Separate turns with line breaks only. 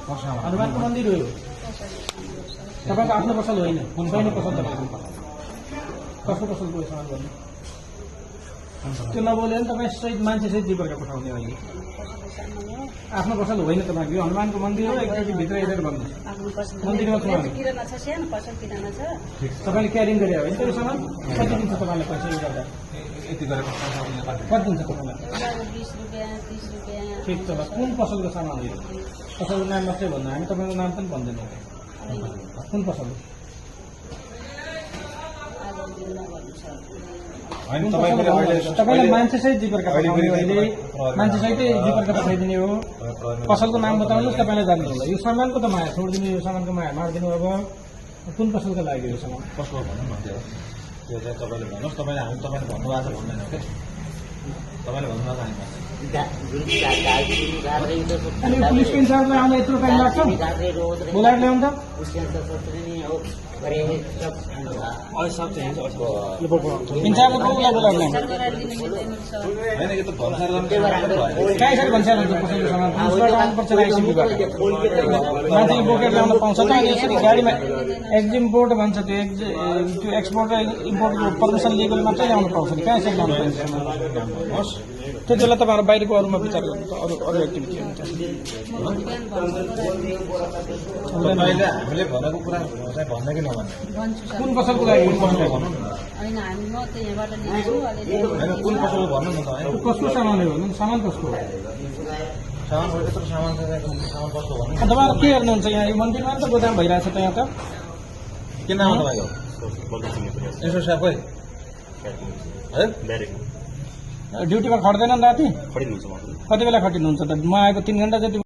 हनुमानको मन्दिर हो तपाईँको आफ्नो पसल होइन छैन पसल तपाईँको कसको पसलको सामान गर्नु त्यो नबोले भने तपाईँ सहित मान्छेसहित जीवनका पठाउने अहिले आफ्नो पसल होइन तपाईँको यो हनुमानको मन्दिर हो एकचोटि भित्र हेरेर भन्नु मन्दिरमा छु हामी तपाईँले क्यारिङ गरे होइन त्यो सामान कति दिन्छ तपाईँलाई पैसा यो गर्दा कति दिन्छ तपाईँलाई ठिक छ कुन पसलको सामान हो यो पसलको नाम मात्रै भन्नु हामी तपाईँको नाम पनि भन्दैनौँ कुन पसल तपाईँलाई मान्छेसहित जीवनका पठाउने अहिले मान्छेसहितै जीवनका पठाइदिने हो पसलको नाम बताउनुहोस् तपाईँलाई जान्नु होला यो सामानको त माया छोडिदिनु यो सामानको माया मारिदिनु अब कुन पसलको लागि यो सामान
कसको भन्नु न त्यो चाहिँ तपाईँले भन्नुहोस् तपाईँले हामी तपाईँले भन्नुभएको छ भन्दैन क्या तपाईँले भन्नुभएको हामी
अनि पुलिसको इन्चार्जलाई आउन यत्रो टाइम लाग्छ बोलाएर ल्याउँछ इन्चार्जले बोलाएर ल्याउँछ
होइन यो त भन्सार
कहाँ यसरी भन्सार हुन्छ पसलको सामान पुलिसबाट आउनुपर्छ आइसिबीबाट मान्छेले बोकेर ल्याउन पाउँछ त अनि यसरी गाडीमा एक्जिम्पोर्ट भन्छ त्यो एक्सपोर्ट र इम्पोर्टको पर्मिसन लिएकोले मात्रै ल्याउनु पाउँछ नि कहाँ यसरी ल्याउनु पाउँछ त्यति बेला तपाईँहरू बाहिरको अरूमा विचार गर्नु त अरू एक्टिभिटी हुन्छ
तपाईँले हामीले भनेको कुरा चाहिँ भन्ने कि नभन्ने
कुन पसलको लागि
भन्नु न होइन कुन पसल भन्नु न त होइन
कसको सामान हो भन्नु सामान कसको हो
सामान त्यत्रो सामान सामान कसको भन्नु
तपाईँहरू के गर्नुहुन्छ यहाँ यो मन्दिरमा त गोदाम भइरहेछ त यहाँ त
के नाम हो तपाईँको यसो साहब खोइ है
ड्युटीमा खट्दैनन् राति कति बेला खटिनुहुन्छ त म आएको 3 घन्टा जति